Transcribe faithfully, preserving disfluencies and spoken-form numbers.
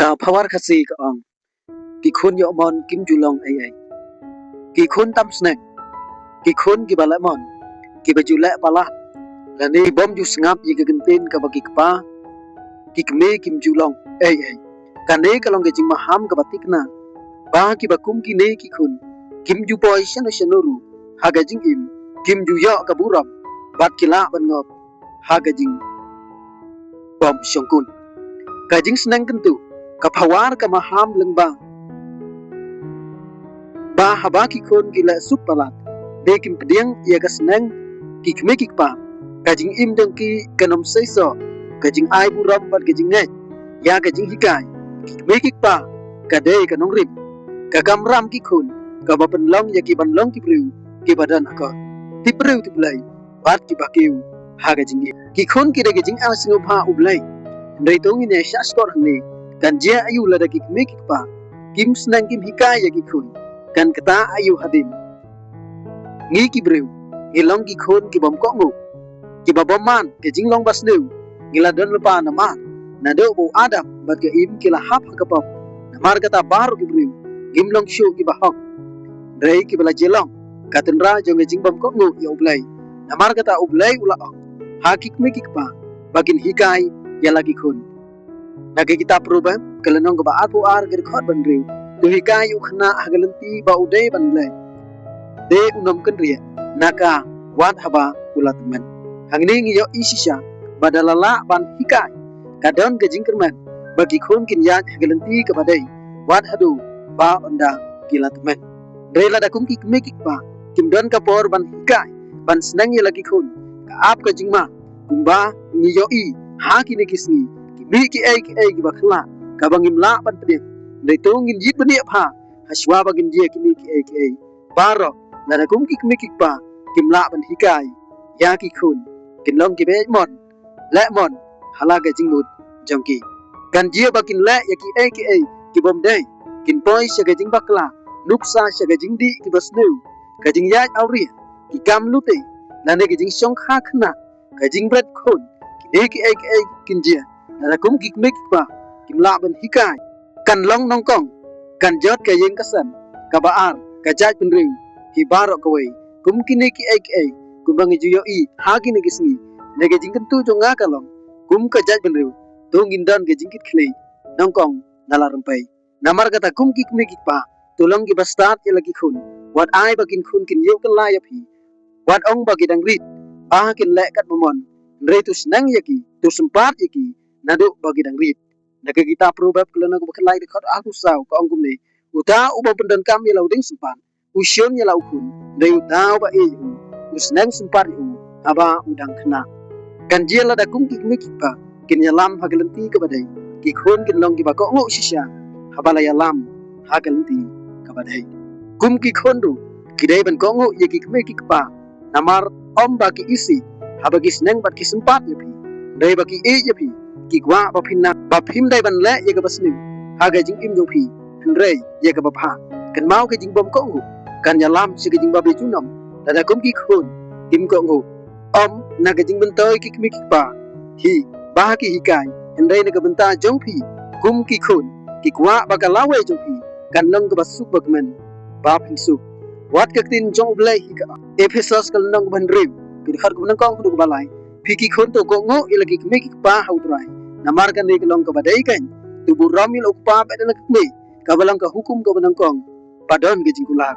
Ka phawar Khasi ka ong, ki khun ïoh mon kim ju long ei ei. Ki khun tam sneng, ki khun kiba leh mon, kiba ju leh palat, lane bym ju sngap ïa ka kyntien kaba ki kpa, ki kmie kim ju long ei ei. Kane ka long ka jingmaham kaba thikna ba kiba kum kine ki khun kim ju poi shano shano ruh ha ka jingim, kim ju ïoh ka burom bad ki lah ban ngop ha ka jingbymshongkun. Ka jingsneng kyntu, ka phawar ka maham lyngba ba haba ki khun ki leh suk palat, de kim pdiang ïa ka sneng ki kmie ki kpa, ka jingim jong ki kan ym seisoh, ka jingai burom bad ka jingngeit ïa ka jinghikai ki kmie ki kpa ka dei ka nongrim. Ka kamram ki khun kaba pynlong ïa ki ban long ki briew kiba don akor, tip briew tip Blei bad kiba kiew ha ka jingim. Ki khun ki dei ka jingai sngewbha U Blei. Hynrei to ngin ïa shah shkor hangne, kan jia aïu lada ki kmie ki kpa kim sneng kim hikai ïa ki khun? Kan kata aïu hadien ngi ki briew ngi long ki khun ki bym kohnguh, kiba bymman ka jinglong basniew? Ngi la don lypa namar naduh ba u Adam bad ka Im ki la hap ha ka pop. Namar kata baroh ki briew ngim long shuh kiba hok, hynrei kiba la jia long ka tynrai jong ka jingbym kohnguh ïa U Blei. Namar kata U Blei u la ong ha ki kmie ki kpa ba kin hikai ïa la ki khun. Na ka kitab Proverb ka lynnong kaba arphew ar ka dkhot ba hynriew, to hikai ïa u khynnah ha ka lynti ba u dei ban leh, de un ym kynriah na ka wat haba u la tymmen. Hangne ngi ïohi shisha ba da la lah ban hikai, ka don ka jingkyrmen ba ki khun kin ïaid ha ka lynti kaba dei wat haduh ba ynda ki la tymmen. Hynrei lada kum ki kmie ki kpa kim don ka por ban hikai, ban sneng ïa la ki khun, ka ap ka jingma kumba ngi ïohi ha kine ki sngi, ki mih kiei kiei kiba khlak kaba ngim lah ban pdiang. Hynrei to ngin ïit bniah bha ha shuwa ba ngin jia kine kiei kiei baroh. Lada kum ki kmie ki kpa kim lah ban hikai ïa ki khun, kin long kiba ïaid mon, leh mon ha la ka jingmut jong ki. Kan jia ba kin leh ïa kiei kiei ki bym dei, kin poi sha ka jingbakla, nuksa sha ka jingdih kiba sniew, ka jingïaid awria, ki kam lute, lane ka jingshongkha khynnah, ka jingbret khun, kine kiei kiei kin jia lada kum ki kmie ki kpa kim lah ban hikai. Kan long nyngkong, kan jot ka ïing ka sem, kaba ar, ka jaitbynriew hi baroh kawei. Kum kine kiei kiei kumba ngi ju ïohi ha kine ki sngi, na ka jingkyntu jong nga ka long, kum ka jaitbynriew to ngin don ka jingkitkhlieh nyngkong na la rympei. Namar kata kum ki kmie ki kpa, to long kiba stad ïa la ki khun. Wat ai ba kin khun kin ïoh kylla ïa phi. Wat ong ba ki dang rit ba kin leh katba mon, hynrei to sneng ïa ki, to sympat ïa ki naduh ba ki dang rit. Na ka kitab Proverb ka lynnong kaba khatlai dkhot arphew saw ka ong kumne, uta uba pyndonkam ïa la u dieng sympat u shun ïa la u khun, hynrei uta uba ïeit ïa u, u sneng sympat ïa u haba u dang khynnah. Kan jia lada kum ki kmie ki kpa kin ïalam ha ka lynti kaba dei, ki khun kin long kiba kohnguh shisha haba la ïalam ha ka lynti kaba dei. Kum ki khun ruh ki dei ban kohnguh ïa ki kmie ki kpa, namar ym ba ki isih haba ki sneng bad ki sympat ïa phi, hynrei ba ki ïeit ïa phi, ki kwah ba phin nang, ba phim dei ban leh ïa kaba sniew ha ka jingim jong phi, hynrei ïa kaba bha. Kynmaw, ka jingbym kohnguh kan ïalam sha ka jingbabe junom. Lada kum ki khun kim kohnguh, ym na ka jingmyntoi ki kmie ki kpa hi ba ki hikai, hynrei na ka bynta jong phi kum ki khun, ki kwah ba ka lawei jong phi kan long kaba suk ba kmen, ba phin suk. Wat ka ktien jong U Blei hi ka ong, Ephesos ka lynnong kaba hynriew ka dkhot kaba nyngkong haduh kaba lai, phi ki khun to kohnguh ïa la ki kmie ki kpa ha U Trai, namar kane ka long kaba dei keiñ. To burom ïa la u kpa bad ïa la ka kmie, kaba long ka hukum kaba nyngkong ba don ka jingkular.